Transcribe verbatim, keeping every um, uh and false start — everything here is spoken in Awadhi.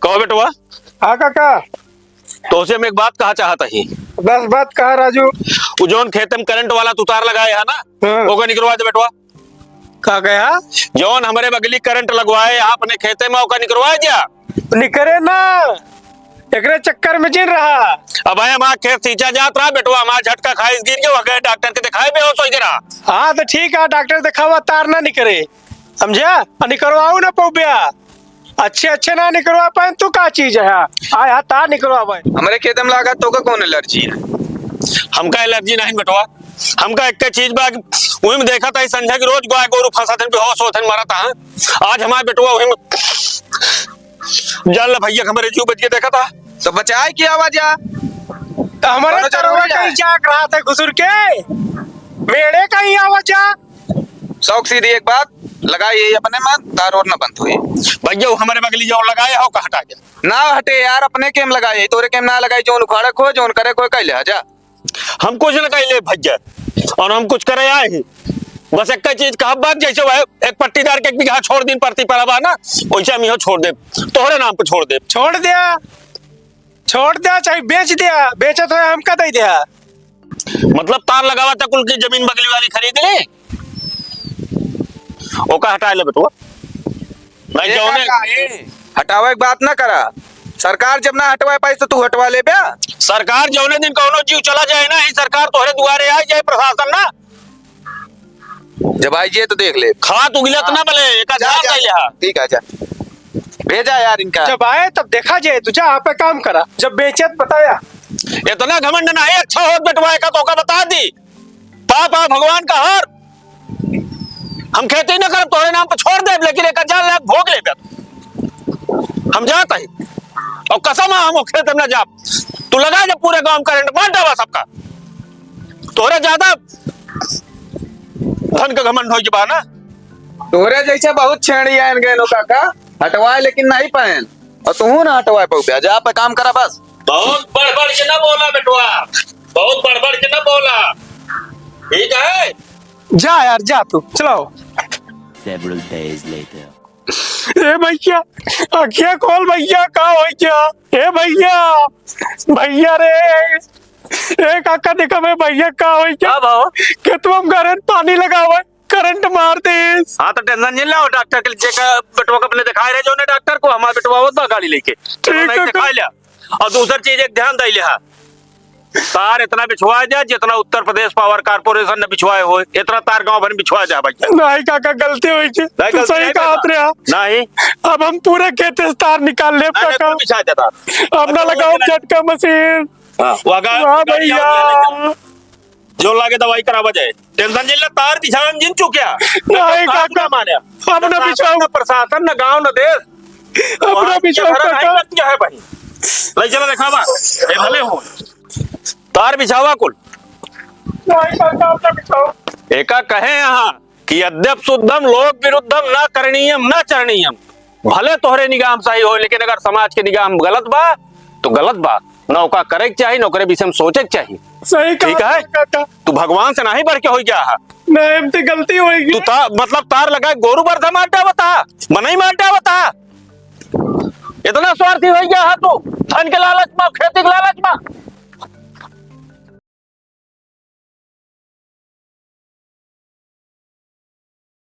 कहो बेटवा। हाँ काका। तोहसे हम एक बात कहा चाहत ही। बस बात कहा राजू। उ जौन खेते में करंट वाला तू तार लगाए है ना, हाँ। ओका निकरवा दे बेटवा। का कहा? जौन हमरे बगली करंट लगवाए आपने खेते में, ओका निकरवा द्या। निकरे ना, एकरे चक्कर में जिन रहा। अब हमार खेत सींचा जात रहा बेटवा, हमार झटका खाइस गिर के, वह गए डॉक्टर के दिखाए, बेहोश होइ के रहा। हाँ तो ठीक है, डॉक्टर दिखावा, तार ना निकरे। समझा? आ निकरवाऊ ना पौब्या। अच्छे अच्छे ना निकरवा पाए, तू का चीज है? आय हा, तार निकरवा पाए। हमरे खेत में लागा तो का कौन एलर्जी है? हमका एलर्जी नहीं बेटवा, हमका एक चीज बा, वही में देखा था संझा की रोज गाय गोरू फंसा थे, बेहोश होते मरा था। आज हमारे बेटवा वही में जान ला भैया, हमरे जीव बच गए, देखा था। तो बचाए की आवाज आ? तो हमारे कौनो तरवा जरूरी है? कहीं जाग रहा था घुसुर के, मेड़े कहीं आवाज आ। शौक सीधी एक बात, लगाए यही अपने मन, तार और ना बंद हुई। भैया, वो हमारे बगली जो लगाए हो, का हटा गया? ना हटे यार, अपने केम लगाए, तोरे केम ना लगाए, जौन उखाड़े को, जौन करे को, कह ले, जा। हम कुछ न कह ले भैया, और हम कुछ करे आए ही। बस एक चीज कहब बा, जैसे वह एक पट्टीदार के एक बीघा छोड़ दिन परती पड़ा बा ना, वैसे हम इहो छोड़ देब, तोहरे नाम पे छोड़ देब। छोड़ द्या, छोड़ द्या, चाहे बेच द्या, बेचत होए हमका दे द्या। मतलब तार लगावा था कुल की जमीन बगली वाली खरीद ले, ओका हटा ले बेटवा। नहीं, ए जौने काका, ए, हटावे के बात ना करा। सरकार जब ना हटवा पाई तो तू हटवा ले बे। सरकार जौने दिन कौनो जीव चला जाए ना, ही सरकार तोहरे दुआरे आ जाए, प्रशासन ना। जब आई जे तो देख ले। खात उगलत ना बले, एका जा, जान जा। नहीं ले हा। ठीक है, जा। भेजा यार इनका। जब आए तब देखा जाए, तू जा, आप काम करा, जब बेचत बताया। इतना घमंड नहीं अच्छा होत बेटवा, एका तोका बता दी। पाप आ भगवान का हार। हम खेती न करब, तोहरे नाम पे छोड़ देब, लेकिन एक हजार लाख भोग लेबे। हम जात हई। और कसम है, हम खेत में न जाब। तू लगा दे पूरे गांव में करंट, मार डाबा सबका। तोहरे ज्यादा धन का घमंड होइ के बा ना। तोहरे जैसे बहुत छेड़ी आयन गए नो काका, हटवाए लेकिन नहीं पाएन। और तू ना हटवाए पाऊ, जा पे काम करा बस। बहुत बढ़ बढ़ के ना बोला बेटवा, बहुत बढ़ बढ़ के ना बोला, ठीक है? जा यार, जा तू, चलाओ। Several days later. ए भैया, अखिया खोल भैया, का होइ गया? ए भैया, भैया रे, ए काका, देखा बे भैया, का होइ गया? का भाव? खेतवा में घरे पानी लगावे, करंट मार देस। हाँ, तो tension नहीं लाओ, डॉक्टर के जेका बेटवा के अपने दिखाए रहे जो ने डॉक्टर को, हमारा बेटवा होत बा गाड़ी लेके। चलो, ठीक नहीं है, दिखा लिया। और दूसर चीज एक ध्यान दे लिहा, तार इतना बिछवा जा जितना उत्तर प्रदेश पावर कॉर्पोरेशन ने बिछवाए हो, इतना तार गांव भर में बिछवा जा भैया। नहीं काका, गलती होइ गई। नहीं, तू गलती सही नहीं कहत रहा। नहीं। अब हम पूरे खेत से तार निकाल लेब नहीं, नहीं, काका। तू बिछा देता। अब ना लगाओ झटका मशीन। हाँ, वो अगर वाह भैया। जो लागे दवाई करावा जाए। Tension जिन ले, तार बिछावन जिन चुक्या। नहीं, तार काका, ना माने। अपना ना बिछाओ। ना प्रशासन, ना गांव, ना देश। अपना वहाँ बिछाओ, घर काका। नहीं बन गया है भाई। ले चला देखावा। ए भले हो। तार बिछावा कुल। नहीं, काका, अपना बिछाओ। एका कहे यहाँ कि अद्यप शुद्धम लोक विरुद्धम न करणीयम न चरणीयम। भले तोहरे निगाह में सही हो, लेकिन अगर समाज के निगाह में गलत बा, तो गलत बा। न ओका करे के चाही, न ओकरे विषय में सोचे के चाही। सही कहा ठीक है? काका। तू भगवान से नहीं बढ़ के होइ गया है। नहीं, हमसे गलती होइ गई। तू ता-, मतलब तार लगाए गोरू बरधा मार डावता, मनई मार डावता। इतना स्वार्थी होइ गया है तू, धन के लालच में, खेती के लालच में।